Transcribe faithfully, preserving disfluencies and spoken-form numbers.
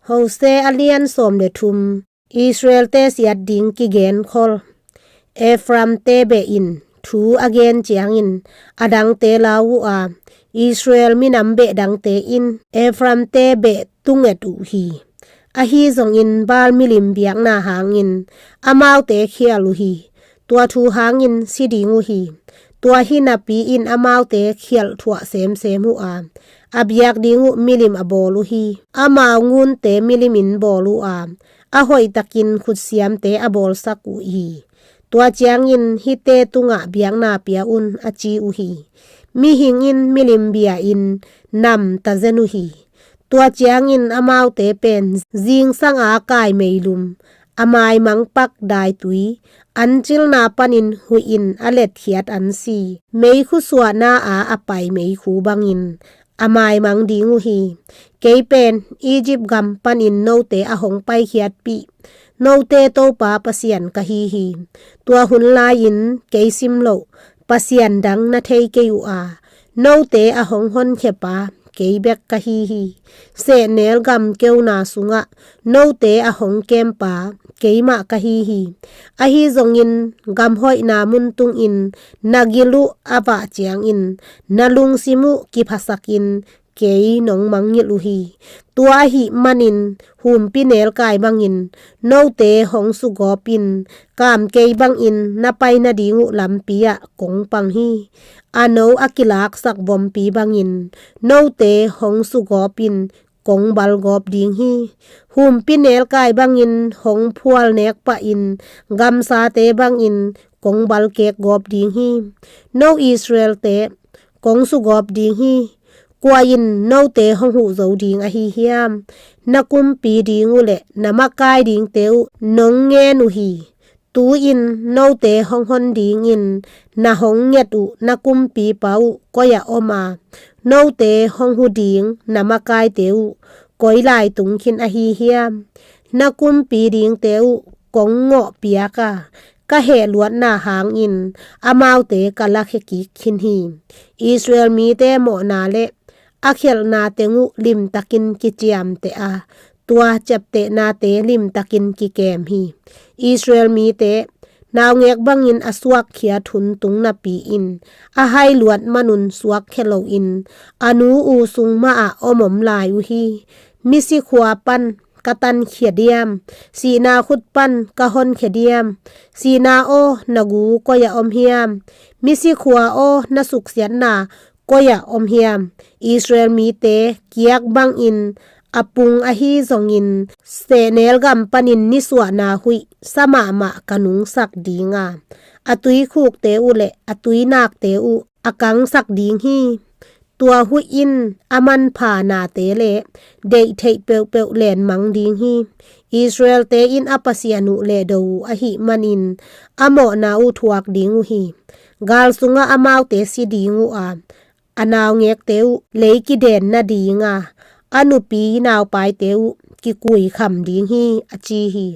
Hosea a lian sawm le thum. Israelte siat ding kigenkhol. Ephraimte beh in thu a gen ciangin a dangte lau uh a, Israel minam beh dangte in Ephraimte beh tunget uh hi. Ahi zongin Baal milim biakna hangin amaute khial uh hi. Tua thu hangin si ding uh hi. Tua hi napi-in amaute khialh thuah semsem uh a, a biak ding uh milim a bawl uh hi. Amau ngunte milimin bawl uh a, a hoihtakin khutsiamte a bawlsak uh hi. Tua ciangin hihte tungah biakna pia un, a ci uh hi. Mihing in milim bia-in nam tazen uh hi. Tua ciangin amaute pen zingsang a kai meilum, a maimang pak daitui, an cilna panin huih in a letkhiat ansi, meikhu suahna a a pai meikhu bangin a maimang ding uh hi. Kei pen Egypt gam panin note a hong paikhiatpih note Topa Pasian ka hi hi. Tua hun lai-in kei simloh pasian dang na thei kei uh a, note a hong honkhia pa kei bek ka hi hi. Sehnel gam keuna sungah note a hong kempa keimah ka hi hi. Ahi zongin gam hoihna mun tungin na gil uh a vah ciangin na lungsim uh kiphasakin kei nong mangngilh uh hi. Tua ahih manin humpinelkai bangin note hong sugawpin kamkei bangin na pai nading uh lampi ah kong pang hi. A no a kilaksak vompi bangin note hong sugawpin kong balgawp ding hi. Humpinelkai bangin hong phual nekpahin gamsate bangin kong balkek gawp ding hi. No Israelte kong sugawp ding hi. Kua in note hong huh zo ding ahi hiam? Na kumpi ding uh le na makai dingte uh nong ngen uh hi. Tu-in note hong hon dingin na hong nget uh na kumpipa uh koi-ah om a, note hong huh ding na makaite uh koi lai tung khin ahi hiam? Na kumpi dingte uh kong ngawh piak a, ka hehluatna hangin amaute ka lakhia kik khin hi. Israel mite mawhna le a khialhna teng uh limtakin kiciamteh a, tua ciaptehnate limtakin kikem hi. Israel mite naungek bangin a suakkhiat hun tung napi-in a hailuat manun suakkhia loin a nu u sung mah ah om om lai uh hi. Misi khua pan ka tankhia diam? Sihna khut pan ka honkhia diam? Sihna aw, na gu koi-ah om hiam? Misi khua aw, na suksiatna koi-ah om hiam? Israel mite kiak bangin a pung ahi zongin sehnel gam panin nisuahna huih sa mahmah ka nungsak ding a, a tuikhukte uh le a tuinakte uh a kangsak ding hi. Tua huih in a manpha nate le deihtheih peuhpeuh lenmang ding hi. Israelte in a Pasian uh lehdo uh ahih manin a mawhna uh thuak ding uh hi. Gal sungah amaute si ding uh a, a naungekte uh lei kiden nading a, a nupi naupaite uh kikuikham ding hi, a ci hi.